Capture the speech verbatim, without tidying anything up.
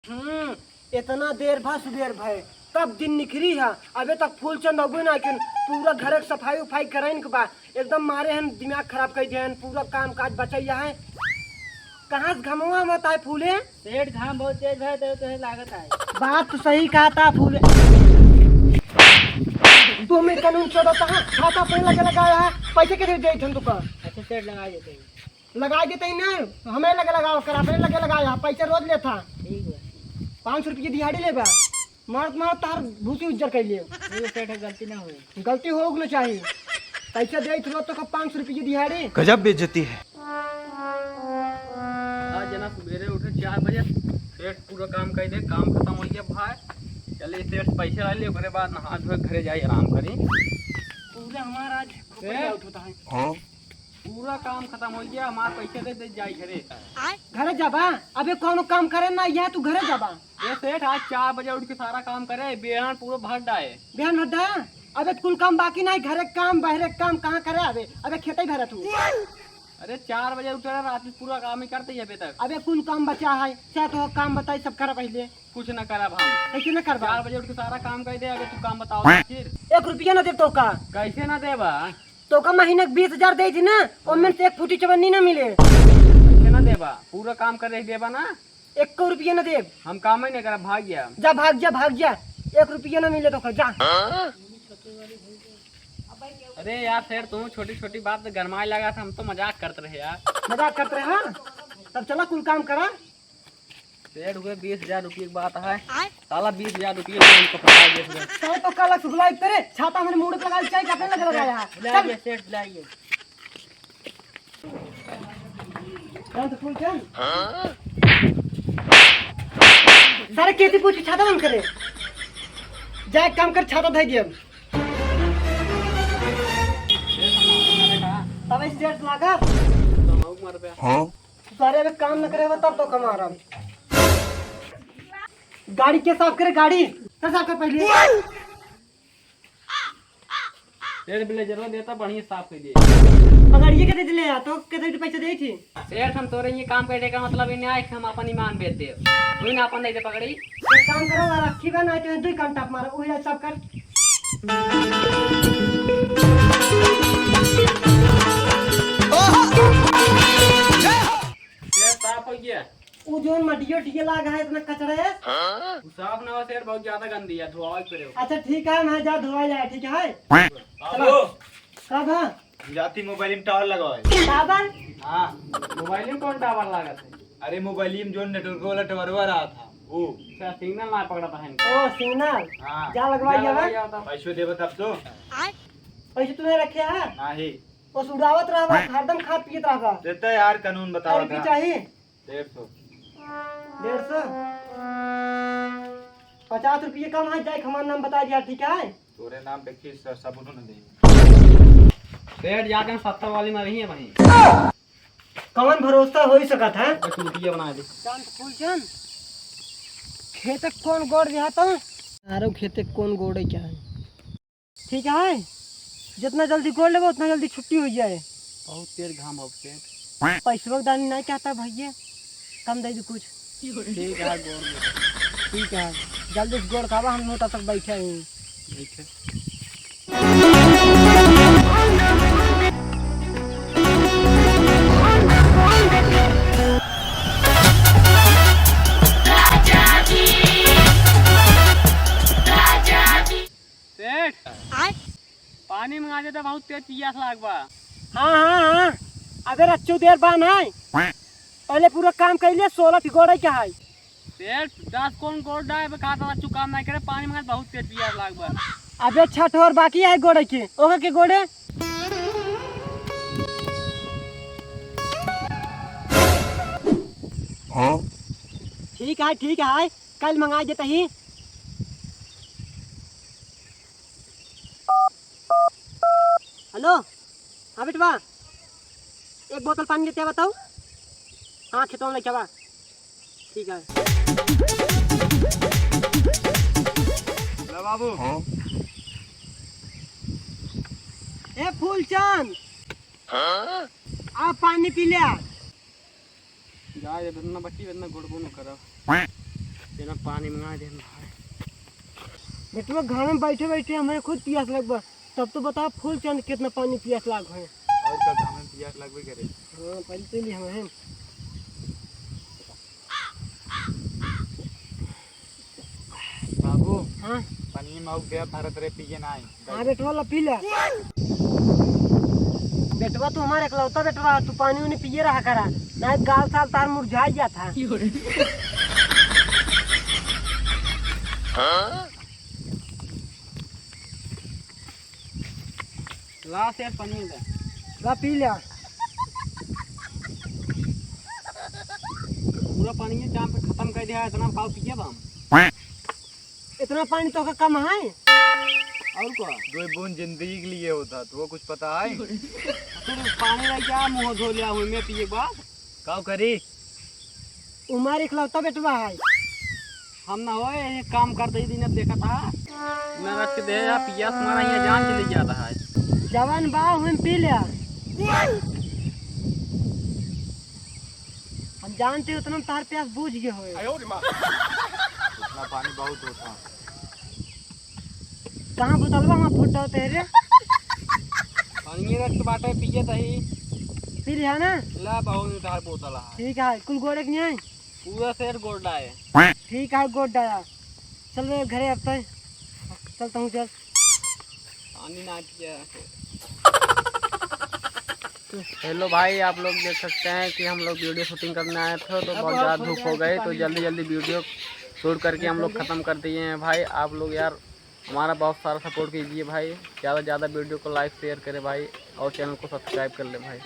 हम्म, इतना देर भा सुबेर भय, कब दिन निखरी है, अबे तक फूलचंद अबे ना किन। पूरा घर के सफाई उफाई करइन के बा, एकदम मारे हन दिमाग खराब कर दे हन, पूरा काम काज बचैया है। कहाँ से घमवा मत आए फूले? सेठ, घाम बहुत तेज है, तो तुम्हें लागत है। बात तो सही कहा था फूले। तू हमें कानून चोदता है, छाता पहन लगे लगाया है, पैसे कैसे दे तुम दुकान? अच्छा सेठ, लगा देते हैं। लगा देते ही ना, हमें लगे लगाओ कर, अपने लगे लगाओ, यहाँ पैसे रोज लेता। ठीक बा। पाँच सौ रुपये दिहाड़ी लेबा, मारत मारत तार भूसी उज्जर कर लिए। ठीक बा सेठ, गलती ना हुई। गलती हो न चाहिए, पैसा दे रोज तो पाँच सौ रुपये दिहाड़ी। गजब बेइज्जती है। आज जना सुबेरे उठे चार बजे, सेठ पूरा काम कर दे, काम खत्म हो गया भाई। चले सेठ पैसे ला ले, ओकरे बाद नहा धोए घरे जाए आराम करी। पूरा हमारा आज खोपड़ी ए? आउट होता है। हाँ? पूरा काम खत्म हो गया, हमार पैसे दे दे, जाई घरे। घरे जाबा? अबे कौनो काम करे ना, यहाँ तू घरे जाबा? ए सेठ, आज चार बजे उठ के सारा काम करे, बेहन पूरा भर डाए। बेहन भर डाए? अबे कुल काम बाकी नहीं, घरे काम, बहरे काम कहाँ करे? अबे, अबे खेते ही भरा तू। अरे चार बजे उठे रहे, रात में पूरा काम ही करते ही अबे तक। अबे कुल काम बचा है, चाहे तो काम बताई, सब करा पहले। कुछ ना करब हम। कैसे ना करबा? चार बजे उठ के सारा काम कर दे, अबे तू काम बताओ फिर। एक रुपया ना देब तो का? कैसे ना देबा? तो का महीना के बीस हजार दे थी ना, ओमे से एक फूटी चवन्नी ना मिले। कैसे ना देबा? पूरा काम कर रही देबा ना? एक रुपया ना देब। हम काम ही नहीं करब, भाग गया। जा भाग जा, भाग जा, एक रुपया ना मिले तो का, जा। अरे यार सेठ, तुम छोटी छोटी बात पे गरमाए लगा था, हम तो मजाक करते रहे यार। मजाक करते रहे, हाँ? तब चला कुल काम करा। सेठ हुए बीस हजार रुपये की बात है। आय? साला बीस हजार रुपये में हमको फंसा दिया इसमें। साला तो काला सुगला एक तेरे छाता मेरे मुड़ पे लगा, चाय का पेड़ लगा लगाया। बुलाइए चल। सेठ, बुलाइए। चल तो फूल चल। सारे केती पूछ के छाता बंद करे। जा एक काम कर, छाता धै दिया। तब इस सेठ लागा। तो मऊ मर पे। हाँ? सारे अबे काम न करे बा, तब तो कमा रहा। गाड़ी के साफ करे, गाड़ी? सर, साफ कर पहले। तेरे ब्लेजरवा देता, बढ़िया साफ कर दिए। पकड़िए के दे दिले यार, तो कितने पैसे दे थी? सेठ, हम तोरे ये काम करे का मतलब ये नहीं है कि हम अपन ईमान बेच दे। तू ही ना अपन दे दे पकड़ी। एक काम करो, और रखी बा ना, तो दो ही काम टप मारो, वही सब कर। सेठ, साफ हो गया। उ जोन मटियो टिके लाग है, इतना कचरा है। उ साफ ना हो सेठ, बहुत ज्यादा गंदी है, धोआवे के पड़े। अच्छा ठीक है, मैं जा धोआ जाए, ठीक है। बाबू। का बा? जाती मोबाइल में टावर लगावे। टावर? हाँ। मोबाइल में कौन टावर लागत है? अरे मोबाइल में जो नेटवर्क वाला टावर रहा था, वो। अच्छा, सिग्नल ना पकड़ता है इनका। ओ, सिग्नल। हाँ। जा लगवाइए जा बा। लगवाइए बा। पैसे देबे तब तो। पैसे तूने रखे है? नहीं। बस उड़ावत रहबा, हरदम खात पियत रहबा। देता यार, कानून बतावा और की का? चाहिए? डेढ़ सौ। डेढ़ सौ? पचास रुपये कम है, जाए हमार नाम बता दिया, ठीक है? तोरे नाम पे खींच स-, सबूत न दे। सेठ जाके हम सत्तर वाली में रही है वहीं। कौन भरोसा हो ही सकत है? बस रुपये बना दे। चांद फूल चांद, खेत कौन गोड़ दिया तो? आरो खेत कौन गोड़े क्या है? ठीक है, जितना जल्दी गोड़ लेबो, उतना जल्दी छुट्टी हो जाए। बहुत तेज घाम हो सेठ। पैसवा के दानी नहीं कहता भैया, कम दे दे कुछ। ठीक है, गोड़ में। ठीक है, जल्दी से गोड़ खावा, हम लोग तब तक बैठे हैं। बैठे। सेठ, आय? पानी मंगा देता, बहुत तेज पियास लाग बा। हाँ, हाँ, हाँ। अबे रच्चू देर बा नाय। पहले पूरा काम कर ले, सोलह ठो गोड़े के है। सेठ, दस कौन गोड़ डाए बे, कहा था रच्चू काम नहीं करे, पानी मंगा, बहुत तेज पियास लाग बा। अबे छह ठो और बाकी है गोड़े के, ओकर के गोड़े। हाँ? ठीक है, ठीक है, कल मंगा देता ही। हेलो, हाँ बेटवा, एक बोतल पानी लेते आवा तो। हाँ, खेतवा में लेके आवा। ठीक है। ला बाबू। हाँ? ए फूलचंद, हाँ? आ पानी पी ले आ। जा, जब इतना बची, इतना गोड़ बोनो करा। बिना पानी मंगा दे भाई। बेटवा, घाम में बैठे बैठे हमें खुद पियास लग बा, तब तो बता फूल चंद कितना पानी पियास लाग है। और का, घाम में पियास लगबे करे। हाँ, पहले तो नहीं हमें। बाबू, हाँ? पानी में आउक दे, भरत रे, पिए ना आई। हाँ बेटवा, ला पी ले। बेटवा, तू हमार एकलौता बेटवा, तू पानी उनी पिए रहा करा, नाहीं गाल साल तार मुरझाइ जात है। ला सेठ, पानी ले। ला पी ले। पूरा पानी ये चाम पे खतम कर दिया, इतना पाव पिए बा हम। इतना पानी तो का कम है? और का? दो बूंद जिंदगी के लिए होता, तो वो कुछ पता है? तू पानी लेके आ, मुंह धो लिया हुई मैं पिए के बाद। काव करी? उमार इकलौता बेटवा है। हम ना होए, ये काम करते ही दिन अब देखा था। मैं रख के दे या पिया तुम्हारा यहाँ जान चली जाता है। जवान बा, हम पी ले। हम जानते उतना तार प्यास बूझ गए होए। उतना पानी बहुत होता। कहाँ बोतलवा वहाँ फुट जाते है रे? पानी रख के बाटे पिए तही। पी लिया ना? ला बहुत उधार बोतल है। ठीक है, कुल गोड़े के नहीं? पूरा सेठ गोड़ डाए। ठीक है, गोड़ डाया। चल रे घरे अब तय। चल तू चल। पानी ना पिया। हेलो भाई, आप लोग देख सकते हैं कि हम लोग वीडियो शूटिंग करने आए थे, तो अब बहुत ज़्यादा धूप हो गई, तो जल्दी जल्दी वीडियो शूट करके हम लोग ख़त्म कर दिए हैं भाई। आप लोग यार हमारा बहुत सारा सपोर्ट कीजिए भाई, ज़्यादा से ज़्यादा वीडियो को लाइक शेयर करें भाई, और चैनल को सब्सक्राइब कर लें भाई।